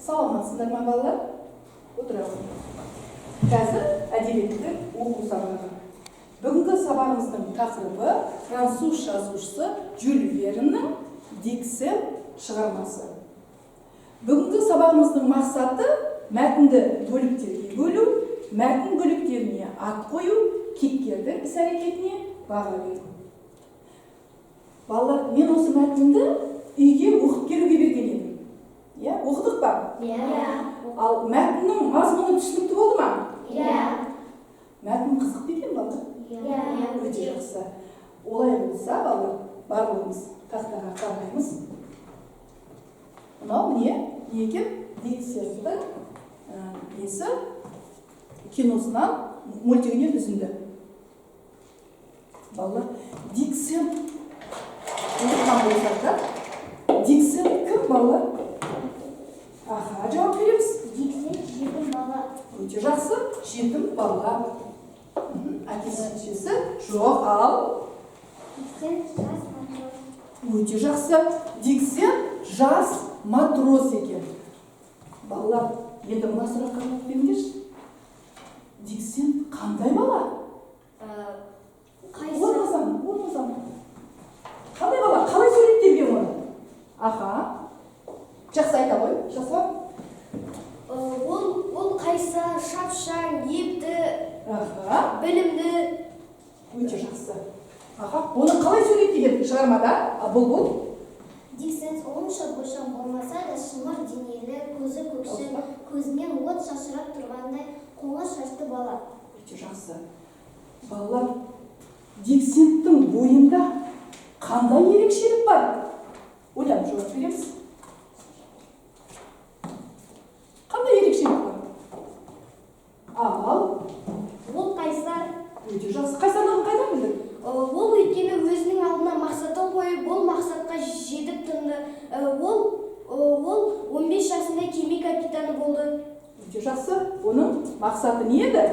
Саламатсыздар ма, балалар? Отыра ғой. Қазір әдебиетті оқу сабағы. Бүгінгі сабағымыздың тақырыбы француз жазушысы Жюль Верннің Дик Сэнд шығармасы. Бүгінгі сабағымыздың мақсаты мәтінді бөліктерге бөлу, мәтін бөліктеріне ат қою, кейіпкердің іс-әрекетіне баға беру. Балалар, мен осы мәтінді үйге оқып келуге берген едім. Иә, оқыдық па? Иә. Ал мәтіннің мазмұны түсінікті болды ма? Иә. Мәтін қызық па екен, балалар? Иә. Өте жақсы. Олай болса, балалар, барлығымыз тақтаға қараймыз. Мынау не? Не екен? Дик Сэндтің несі? Киносынан, мультигінен үзінді. Балалар, Дик Сэнд оқыған болсақ та, Дик Сэнд кім, балалар? Аха, жауап береміз. Дик Сэнд жетім бала. Өте жақсы, жетім бала. Әкесі, шешесі жоқ, ал Дик Сэнд жас матрос. Өте жақсы. Дик Сэнд жас матрос екен. Балалар, енді мына сұраққа жауап беріңдерші. Дик Сэнд қандай бала? Қайсы? Орнызан, орнызан. Қандай бала? Қалай суреттелген оны? Аха. Жақсы айта ғой, Жасұлан. Ол қайсар, шапшаң, епті, Аха. білімді. Өте жақсы. Аха. Оны қалай суреттеген шығармада? А, Бұлбұл? Дик Сэнд онша бойшаң болмаса да шымыр денелі, көзі көкшіл, көзінен от шашырап тұрғандай қоңыр шашты бала. Өте жақсы. Балалар, Дик Сэндтің бойында қандай ерекшелік бар? Ойланып жауап береміз. Қандай ерекшелік бар? Ал, Ол қайсар. Өте жақсы. Қайсарлығын қайдан білдің? Ол өйткені өзінің алдына мақсатын қойып, ол мақсатқа жетіп тынды. Ол 15 жасында кеме капитаны болды. Өте жақсы. Оның мақсаты не еді?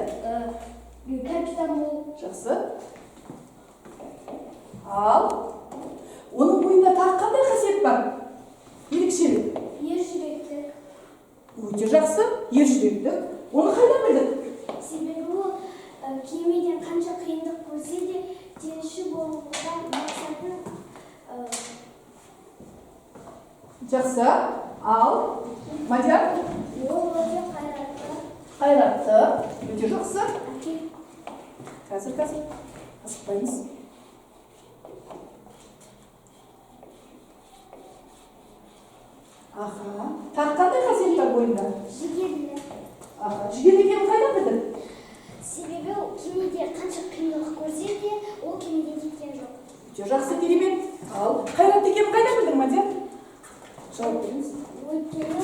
Капитан болу. Жақсы. Ал, оның бойында тағы қандай қасиет бар? Ерекшелік. Ержүректік. Өте жақсы. Ержүректік. Оны қайдан білдің? Себебі ол кемеден қанша қиындық көрсе де, теңізші болуға мақсатын Жақсы. Ал, Мадияр? Ол өте қайратты. Қайратты. Өте жақсы. Әке. Қазір, қазір. Асықпаймыз. Аха. Тағы қандай қасиет бар бойында? Жігерлі. Аха. Жігерлі екенін қайдан білдің? Себебі ол кемеде қанша қиындық көрсе де, ол кемеден кеткен жоқ. Өте жақсы, керемет. Ал, қайратты екенін қайдан білдің, Мадияр? Жауап беріңіз. Өйткені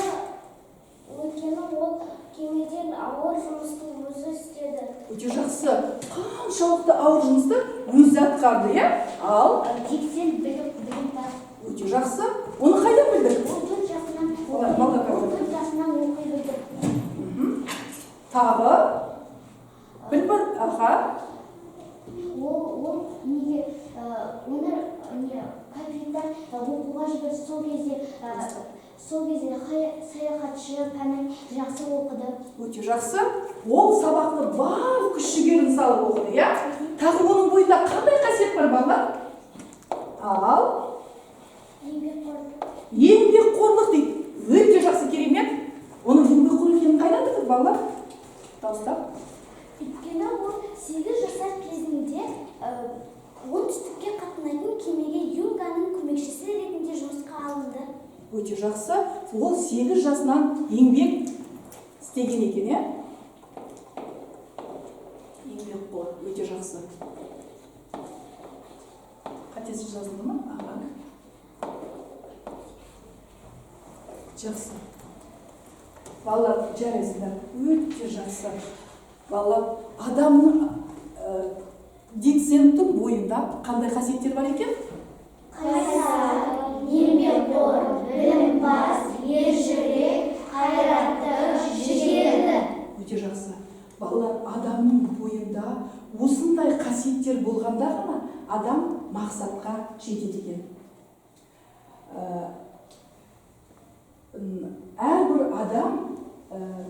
ол кемеден ауыр жұмысты өзі істеді. Өте жақсы. Қаншалықты ауыр жұмысты өзі атқарды, иә? Ал, Дик Сэнд білімпаз. Өте жақсы. Оны қайдан білдің? Ол 4 жасынан Олар малға ол қарады. 4 жасынан оқи білді. Тағы? Білмін, аха. Ол неге, оны не, капитан оқуға жіберді. Сол кезде саяхатшы пәнін жақсы оқыды. Өте жақсы. Ол сабақты бар күш жігерін салып оқыды, иә? Тағы оның бойында қандай қасиет бар, балалар? Ал, Еңбекқор. Еңбекқорлық дейді. Өте жақсы, керемет. Оның еңбекқор екенін қайдан білдік, балалар? Дауыстап. Өйткені ол 8 жасар кезінде оңтүстікке қатынайтын кемеге юнганың көмекшісі ретінде жұмысқа алынды. Өте жақсы. Ол 8 жасынан еңбек істеген екен, иә? Еңбекқор. Өте жақсы. Қатесіз жазылды ма? Аха. Жақсы. Балалар, жарайсыңдар. Өте жақсы. Балалар, адамның Дик Сэндтің бойында қандай қасиеттер бар екен? Қайсар, еңбекқор, білімпаз, ержүрек, қайратты, жігерлі. Өте жақсы. Балалар, адамның бойында осындай қасиеттер болғанда ғана адам мақсатқа жетеді екен. Әрбір адам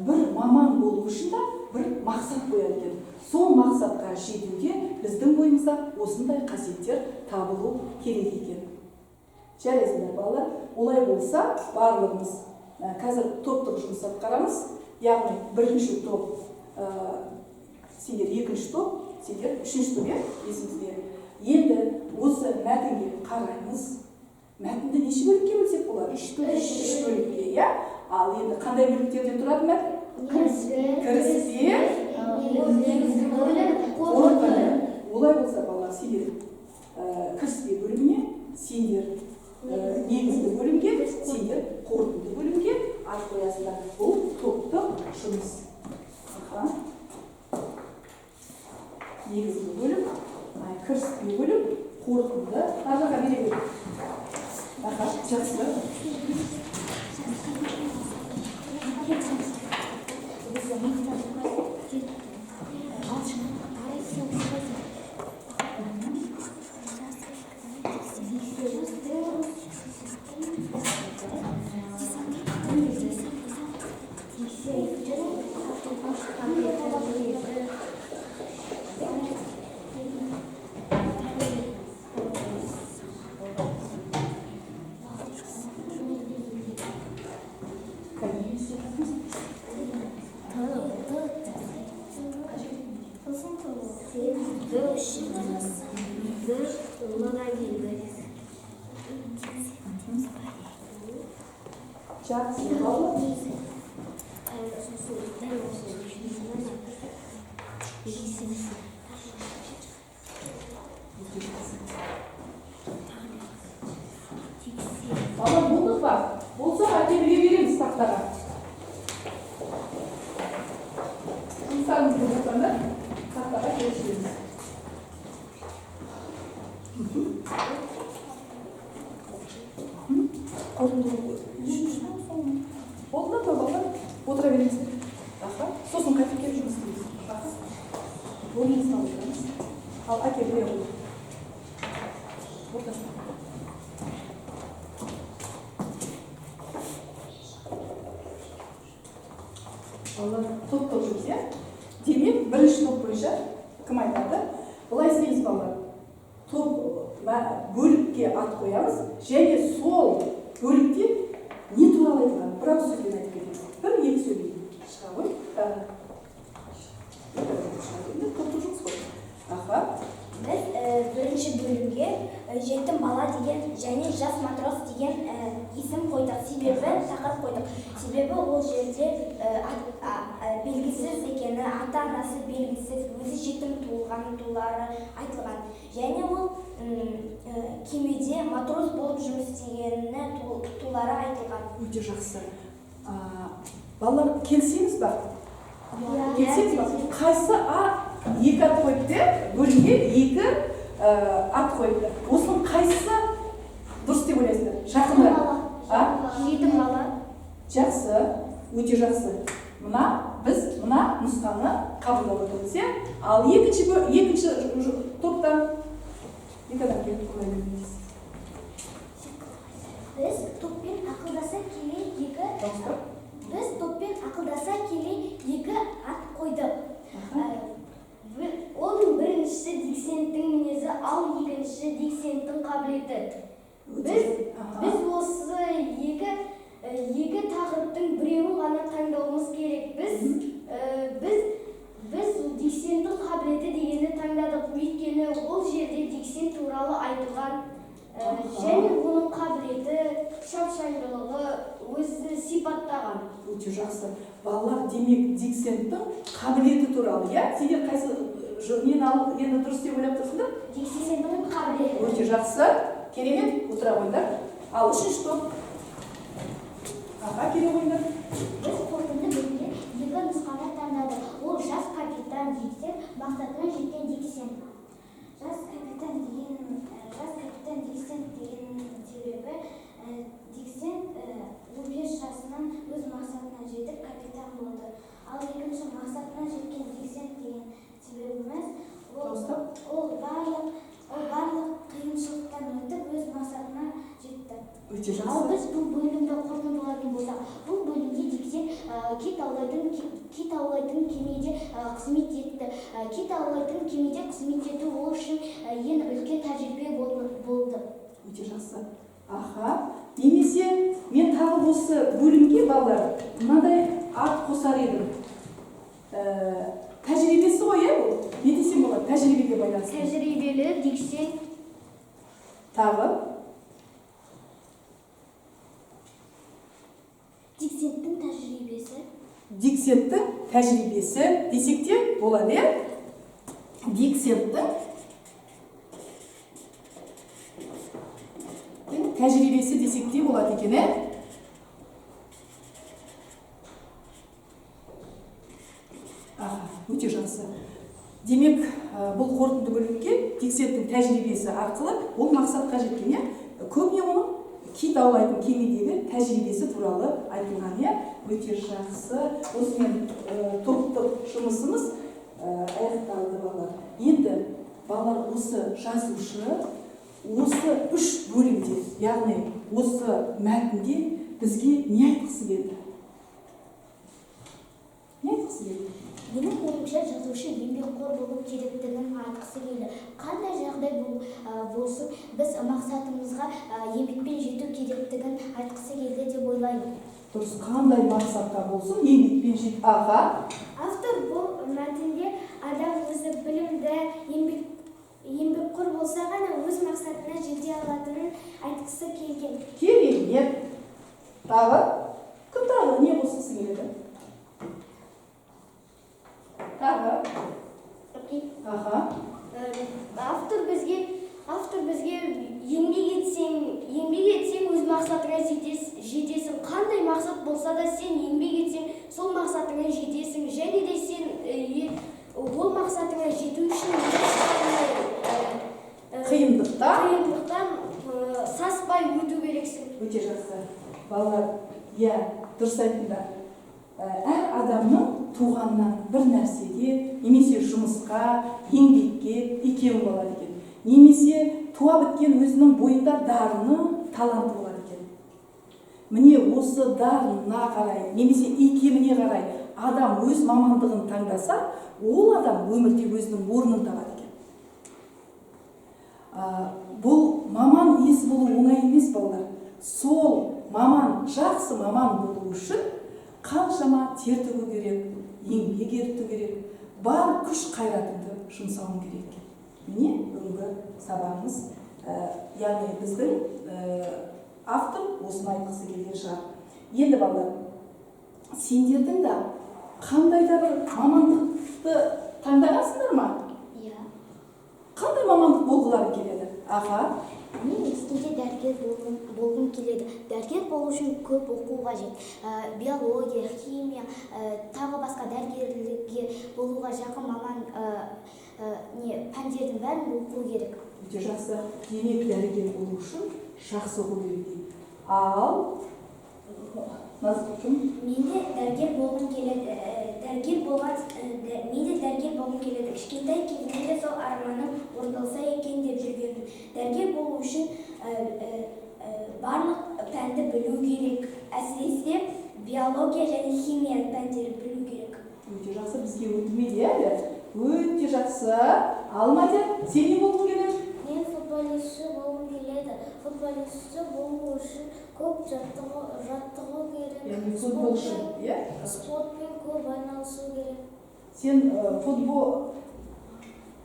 бір маман болу үшін да бір мақсат қояды екен. Сол мақсатқа жетуге біздің бойымызда осындай қасиеттер табылу керек екен. Жарайсыңдар, балалар. Олай болса, барлығымыз қазір топтық жұмыс атқарамыз. Яғни бірінші топ, сендер екінші топ, сендер үшінші топ, иә, есімізде. Енді осы мәтінге қараймыз. Мәтінді неше бөлікке бөлсек болады? Үш бөлікке. Үш бөлікке, иә? Ал енді қандай бөліктерден тұрады мәтін? Кіріспе. Кіріспе. Негізгі бөлік, қорытынды. Олай болса, балалар, сендер кіріспе бөліміне, сендер негізгі бөлімге, сендер қорытынды бөлімге ат қоясыңдар. Бұл топтық жұмыс. Аха. Негізгі бөлім, кіріспе бөлім, қорытынды. Ар жаққа бере бер. Аха, жақсы. Жақсы, балалар. Балалар, болдық па? Болса, әкелуге береміз тақтаға. Жұмыстарыңызды болсаңдар, тақтаға көшіреміз. Болды ма, балалар? Отыра беріңіздер. Аха. Сосын қайтып келіп жұмыс істейміз. Аха. Орныңызға отырамыз. Ал, әкел, бере қой. Ортасына. Балалар, топтық жұмыс, иә? Демек, бірінші топ бойынша кім айтады? Былай істейміз, балалар. Топ бөлікке ат қоямыз және сол бөлікте не туралы айтылған? Бір ауыз сөзбен айтып кетеміз. Бір, екі сөйлем. Шыға ғой. Топтық жұмыс қой. Аха. Біз бірінші бөлімге жетім бала деген және жас матрос деген есім қойдық. Себебі тақырып қойдық. Себебі ол жерде белгісіз екені, ата-анасы белгісіз, өзі жетім туылған туралы айтылған. Және ол кемеде матрос болып жұмыс істегені туралы айтылған. Өте жақсы. Балалар, келісеміз ба? Иә. Келісеміз ба? Қайсы екі ат қойыпты, бөлімге екі ат қойыпты. Осының қайсысы дұрыс деп ойлайсыздар? Жақынырақ. А? Жетім бала. Жақсы, өте жақсы. Мына, біз мына нұсқаны қабылдап отырмыз, иә? Ал екінші топтан екі адам келіп қоя беріңіз. Біз топпен ақылдаса келе екі Дауыстап. Біз топпен ақылдаса келе екі ат қойдық. Аха. Оның біріншісі Диксенттің мінезі, ал екіншісі Диксенттің қабілеті. Аха. Біз осы екі тақырыптың біреуін ғана таңдауымыз керек. Біз Диксенттің қабілеті дегенді таңдадық. Өйткені ол жерде Диксент туралы айтылған, және оның қабілеті, шапшаңдылығы өзі сипаттаған. Өте жақсы. Балалар, демек, Диксенттің қабілеті туралы, иә? Сендер қайсы нені алып, енді дұрыс деп ойлап тұрсыңдар? Диксенттің қабілеті. Өте жақсы. Керемет, отыра қойыңдар. Ал үшінші топ. Аха, келе қойыңдар. Біз қорытынды бөлімде екі нұсқаны таңдадық. Ол жас капитан Диксент, мақсатына жеткен Диксент. Жас капитан деген, жас капитан Диксент деген себебі, Диксент 15 жасынан өз мақсатына жетіп капитан болды. Ал екінші мақсатына жеткен Диксент деген себебіміз, Дауыстап. ол барлық қиыншылықтан өтіп өз мақсатына жетті. Өте жақсы. Ал біз бұл бөлімді қорытындылайтын болсақ, кемеде қызмет етті. Кит аулайтын кемеде қызмет ету ол үшін ең үлкен тәжірибе болды. Өте жақсы. Аха. Немесе мен тағы осы бөлімге, балалар, мынадай ат қосар едім. Тәжірибесі ғой, иә, бұл? Не десем болады? Тәжірибеге байланысты. Тәжірибелі Диксен. Тағы? Диксенттің тәжірибесі. Диксенттің тәжірибесі десек те болады, иә? Диксенттің тәжірибесі десек те болады екен, ә? Аха, өте жақсы. Демек, бұл қорытынды бөлімге Диксенттің тәжірибесі арқылы ол мақсатқа жеткен, иә? Көбіне оның кит аулайтын кемедегі тәжірибесі туралы айтылған, иә? Өте жақсы. Осымен топтық жұмысымыз аяқталды, балалар. Енді балалар, осы жазушы осы үш бөлімде, яғни осы мәтінде бізге не айтқысы келді? Не айтқысы келді? Менің ойымша, жазушы еңбекқор болу керектігін айтқысы келді. Қандай жағдай болсын, біз мақсатымызға еңбекпен жету керектігін айтқысы келді деп ойлаймын. Дұрыс, қандай мақсатқа болсын, еңбекпен жет. Аға. Автор бұл мәтінде адам өзі білімді, еңбекқор болса ғана өз мақсатына жете алатынын айтқысы келген. Керемет. Тағы? Кім тағы не қосқысы келеді? Тағы? Аха. Автор бізге еңбек етсең өз мақсатыңа жетесің. Қандай мақсат болса да сен еңбек етсең, сол мақсатыңа жетесің. Және де сен ол мақсатыңа жету үшін қиындықтан саспай өту керексің. Өте жақсы. Балалар, иә, дұрыс айттыңдар. Әр адамның туғаннан бір нәрсеге, немесе жұмысқа, еңбекке икемі болады екен. Немесе туа біткен өзінің бойында дарыны, таланты болады екен. Міне осы дарынына қарай, немесе икеміне қарай адам өз мамандығын таңдаса, ол адам өмірде өзінің орнын табады екен. Бұл маман иесі болу оңай емес, балалар. Сол маман, жақсы маман болу үшін қаншама тер төгу керек, еңбек ету керек, бар күш қайратыңды жұмсауың керек екен. Міне бүгінгі сабағымыз, яғни біздің автор осыны айтқысы келген шығар. Енді балалар, сендердің де қандай да бір мамандықты таңдағансыңдар ма? Иә. Қандай мамандық болғыларың келеді? Аха. Мен өскенде дәрігер болғым келеді. Дәрігер болу үшін көп оқу қажет. Биология, химия, тағы басқа дәрігерлікке болуға жақын маман пәндердің бәрін оқу керек. Өте жақсы. Демек, дәрігер болу үшін жақсы оқу керек дейді. Ал Назгүл кім? Мен де дәрігер болғым келеді. Мен де дәрігер болғым келеді. Кішкентай кезімде де сол арманым орындалса екен деп жүргенмін. Дәрігер болу үшін барлық пәнді білу керек. Әсіресе биология және химия пәндерін білу керек. Өте жақсы, бізге өтмеді, иә? Өте жақсы. Алмадия, сен не болғың келеді? Мен футболистші болғым келеді. Футболистші болу үшін көп жаттығу керек. Яғни футболшы, иә? Спортпен көп айналысу керек. Сен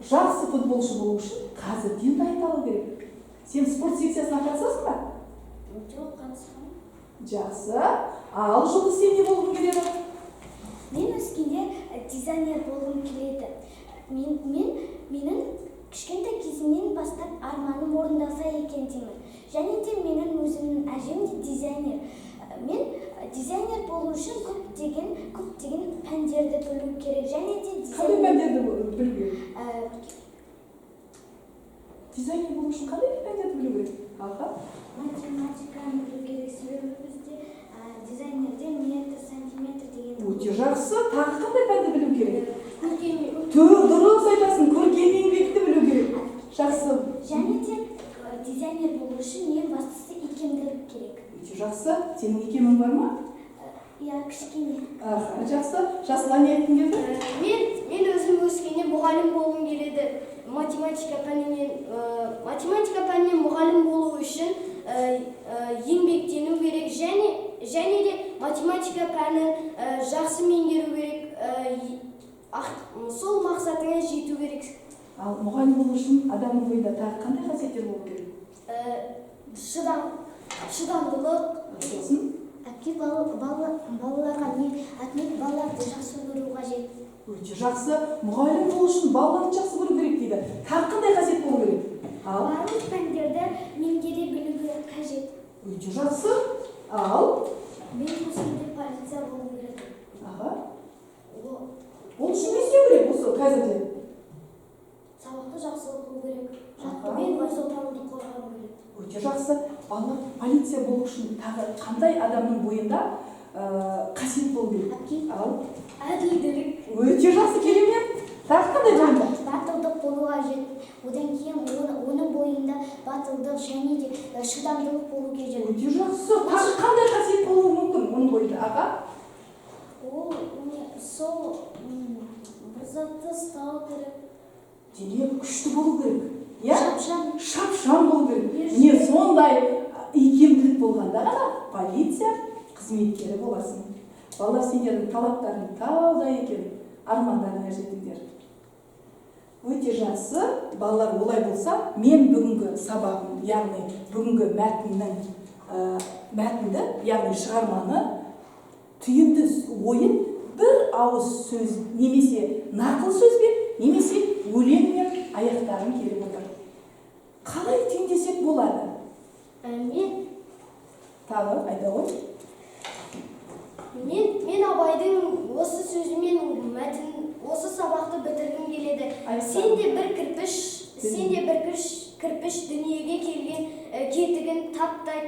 жақсы футболшы болу үшін қазірден дайындалу керек. Сен спорт секциясына қатысасың ба? Жоқ, қатыспаймын. Жақсы. Ал Жұлдыз, сен не болғың келеді? Мен өскенде дизайнер болғым келеді. Менің кішкентай кезімнен бастап арманым орындалса екен деймін. Және де менің өзімнің әжем де дизайнер. Мен дизайнер болу үшін көптеген пәндерді білу керек. Және де қандай пәндерді білу керек? Дизайнер болу үшін қандай пәндерді білу керек? Аха. Математиканы білу керек. Себебі бізде дизайнерде метр, сантиметр деген. Өте жақсы. Тағы қандай пәнді білу керек? Дұрыс айтасың, көркем еңбекті білу керек. Жақсы. Және де дизайнер болу үшін ең бастысы икемділік керек. Өте жақсы. Сенің икемің бар ма? Иә, кішкене. Аха, жақсы. Жасұлан, не айтқың келді? Мен өзім өскенде мұғалім болғым келеді. Математика пәнінен мұғалім болу үшін еңбектену керек, және де математика пәнін жақсы меңгеру керек, сол мақсатыңа жету керек. Ал мұғалім болу үшін адамның бойында тағы қандай қасиеттер болу керек? Шыдамдылық. Сосын? Әпке, балаларға не әпке, балаларды жақсы көру қажет. Өте жақсы. Мұғалім болу үшін балаларды жақсы көру керек дейді. Тағы қандай қасиет болу керек? Ал? Барлық пәндерді меңгере білу қажет. Өте жақсы. Ал? Мен өскенде полиция болғым келеді. Аха. Ол үшін не істеу керек осы қазірде? Сабақты жақсы оқу керек. Жаттығумен өз отанымды қорғау керек. Өте жақсы. Балалар, полиция болу үшін тағы қандай адамның бойында қасиет болу керек? Әпке. Ал? Әділділік. Өте жақсы, керемет. Тағы қандай бойында? Батылдық болу қажет. Одан кейін оның бойында батылдық және де шыдамдылық болу керек. Өте жақсы. Тағы қандай қасиет болуы мүмкін оның бойында? Аға? Ол сол бір затты ұстау керек. Демек, күшті болу керек. Иә? Шапшаң. Шапшаң болу керек. Міне сондай икемділік болғанда ғана полиция қызметкері боласың. Балалар, сендердің талаптарың таудай екен, армандарыңа жетіңдер. Өте жақсы. Балалар, олай болса, мен бүгінгі сабағым, яғни бүгінгі мәтінді, яғни шығарманы, түйінді ойын бір ауыз сөз немесе нақыл сөзбен, немесе өлеңмен аяқтағым келіп отыр. Қалай түйіндесек болады? Мен Тағы айта ғой. Мен Абайдың осы сөзімен мәтін, осы сабақты бітіргім келеді. Аяқта. Сен де бір кірпіш, сен де бір кірпіш дүниеге келген, кетігін таптап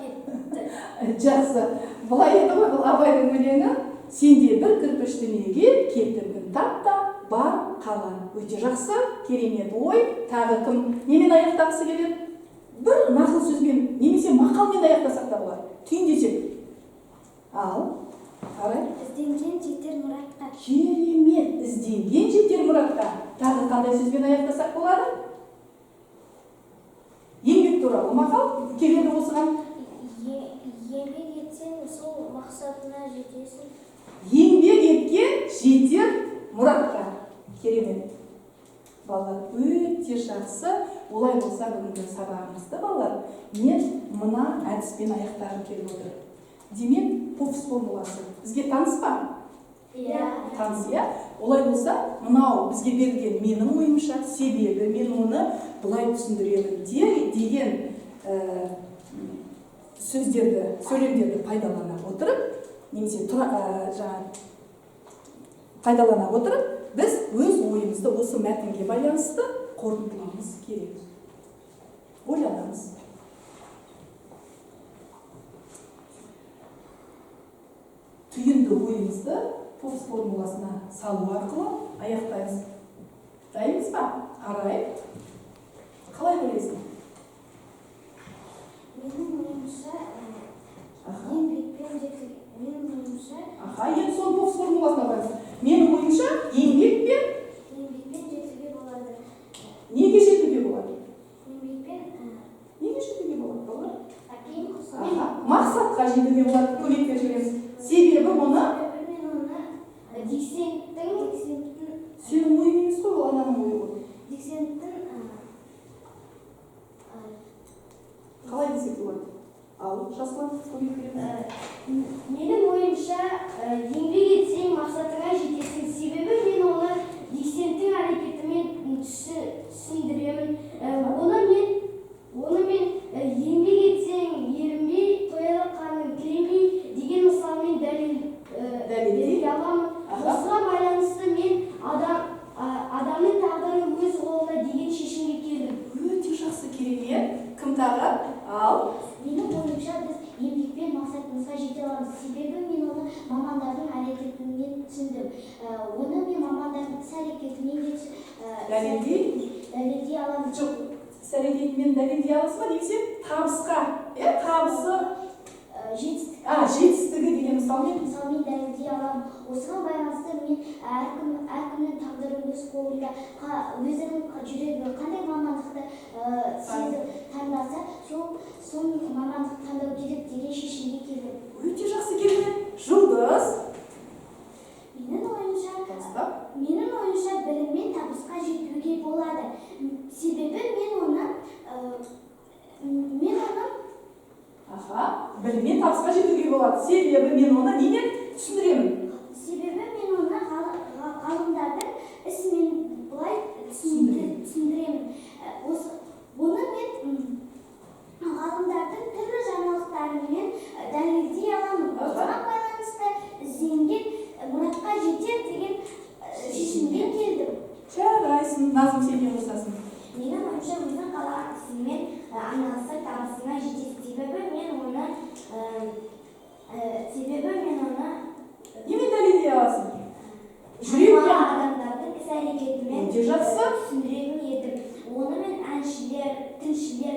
кетті. Жақсы. Былай еді ғой, бұл Абайдың өлеңі. Сен де бір кірпіш дүниеге кетігін таптап бар қала. Өте жақсы, керемет ой. Тағы кім немен аяқтағысы келеді? Бір нақыл сөзбен немесе мақалмен аяқтасақ та болады. Түйіндесек. Ал, қарай. Ізденген жетер мұратқа. Керемет, ізденген жетер мұратқа. Тағы қандай сөзбен аяқтасақ болады? Еңбек туралы мақал келеді осыған. Еңбек етсең, сол мақсатына жетесің. Еңбек еткен жетер мұратқа. Керемет. Балалар, өте жақсы. Олай болса, бүгінгі сабағымызды, балалар, мен мына әдіспен аяқтағым келіп отыр. Демек, Попс формуласы бізге таныс па? Иә. Таныс, иә? Олай болса, мынау бізге берілген менің ойымша, себебі мен оны былай түсіндіремін деген сөздерді, сөйлемдерді пайдалана отырып, немесе жаңа пайдалана отырып, біз өз ойымызды осы мәтінге байланысты қорытындылауымыз керек. Ойланамыз. Түйінді ойымызды Попс формуласына салу арқылы аяқтаймыз. Дайынбыз ба? Арай, қалай ойлайсың? Менің ойымша, еңбекпен жетуге, менің ойымша, Аха, енді соны Попс формуласына қоямыз. Менің ойымша, еңбекпен жетуге болады. Неге жетуге болады? Еңбекпен, Неге жетуге болады, балалар? Әкем Аха, мақсатқа жетуге болады, көмек беріп жібереміз. Себебі оны Себебі мен оны Диксенттің Диксенттің Сенің ойың емес қой, ол ананың ойы ғой. Диксенттің, Қалай десек болады? Ал, Жасұлан, көмек береміз. Менің ойымша, еңбек етсең мақсатыңа жетесің. Себебі мен оны Диксенттің әрекетімен түсіндіремін. Оны мен, еңбек етсең ерінбей, тояды қарның тілемей деген мысалмен Дәлелдей. дәлелдей аламын. Аха. Осыған байланысты мен адамның тағдыры өз қолында деген шешімге келдім. Өте жақсы, керемет. Кім тағы? Ал. Менің ойымша, біз еңбекпен мақсатымызға жете аламыз. Себебі мен оны мамандардың әрекетінен түсіндім. Оны мен мамандардың іс әрекетінен де Дәлелдей? дәлелдей аламын. Жоқ, іс әрекетімен дәлелдей аласыз ба, немесе табысқа, иә, табысы? Жетістік. Жетістігі деген мысалмен? Мысалмен дәлелдей аламын. Осыған байланысты мен әркімнің тағдыры өз қолында, өзінің жүрегі қандай мамандықты сезіп таңдаса, сол мамандықты таңдау керек деген шешімге келдім. Өте жақсы, керемет. Жұлдыз? Менің ойымша, Дауыстап. Менің ойымша, біліммен табысқа жетуге болады. Себебі мен оны Аха, біліммен табысқа жетуге болады. Себебі мен оны немен түсіндіремін? Себебі мен оны ғалымдардың ісімен былай түсіндіремін. Оны мен ғалымдардың түрлі жаңалықтарымен дәлелдей аламын. Осыған байланысты ізденген мұратқа жетер деген шешімге келдім. Жарайсың. Назым, сен не қосасың? Менің ойымша, өзің қалаған ісіңмен айналысса, табысыңа жетесің. Себебі мен оны Немен дәлелдей аласың? Жүрекпен. Адамдардың іс әрекетімен Өте жақсы. түсіндіретін едім. Оны мен әншілер, тілшілер,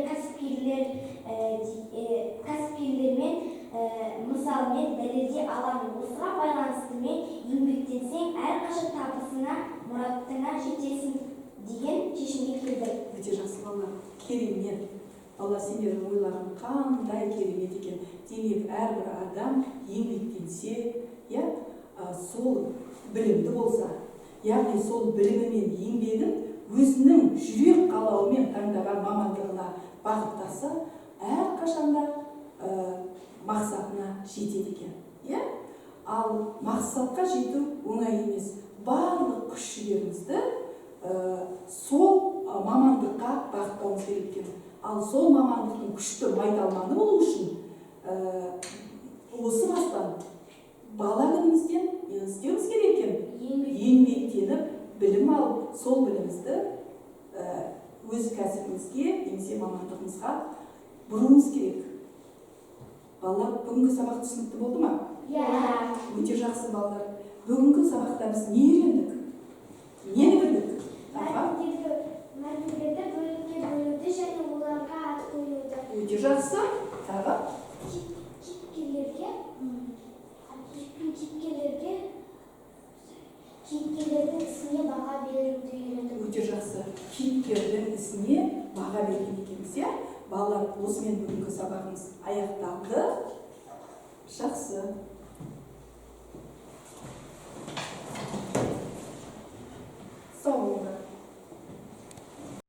кәсіпкерлермен мысалмен дәлелдей аламын. Осыған байланысты мен еңбектенсең, әрқашан табысыңа, мұратыңа жетесің деген шешімге келдім. Өте жақсы, балалар, керемет. Балалар, сендердің ойларың қандай керемет екен. Демек, әрбір адам еңбектенсе, иә, сол білімді болса, яғни сол білімі мен еңбегін өзінің жүрек қалауымен таңдаған мамандығына бағыттаса, әрқашанда мақсатына жетеді екен, иә. Ал мақсатқа жету оңай емес. Барлық күш жігерімізді сол мамандыққа бағыттауымыз керек екен. Ал сол мамандықтың күшті майталманы болу үшін осы бастан, бала күнімізден не істеуіміз керек екен? Еңбектеніп, білім алып, сол білімімізді өз кәсібімізге немесе мамандығымызға бұруымыз керек. Балалар, бүгінгі сабақ түсінікті болды ма? Иә. Өте жақсы, балалар. Бүгінгі сабақта біз не үйрендік, нені білдік? Аха. Мәтіндерді бөлікке бөлуді және оларға ат қоюды. Өте жақсы. Тағы? Кейіпкерлердің ісіне баға беруді үйрендік. Өте жақсы, кейіпкердің ісіне баға берген екенбіз, иә. Балалар, осымен бүгінгі сабағымыз аяқталды. Жақсы.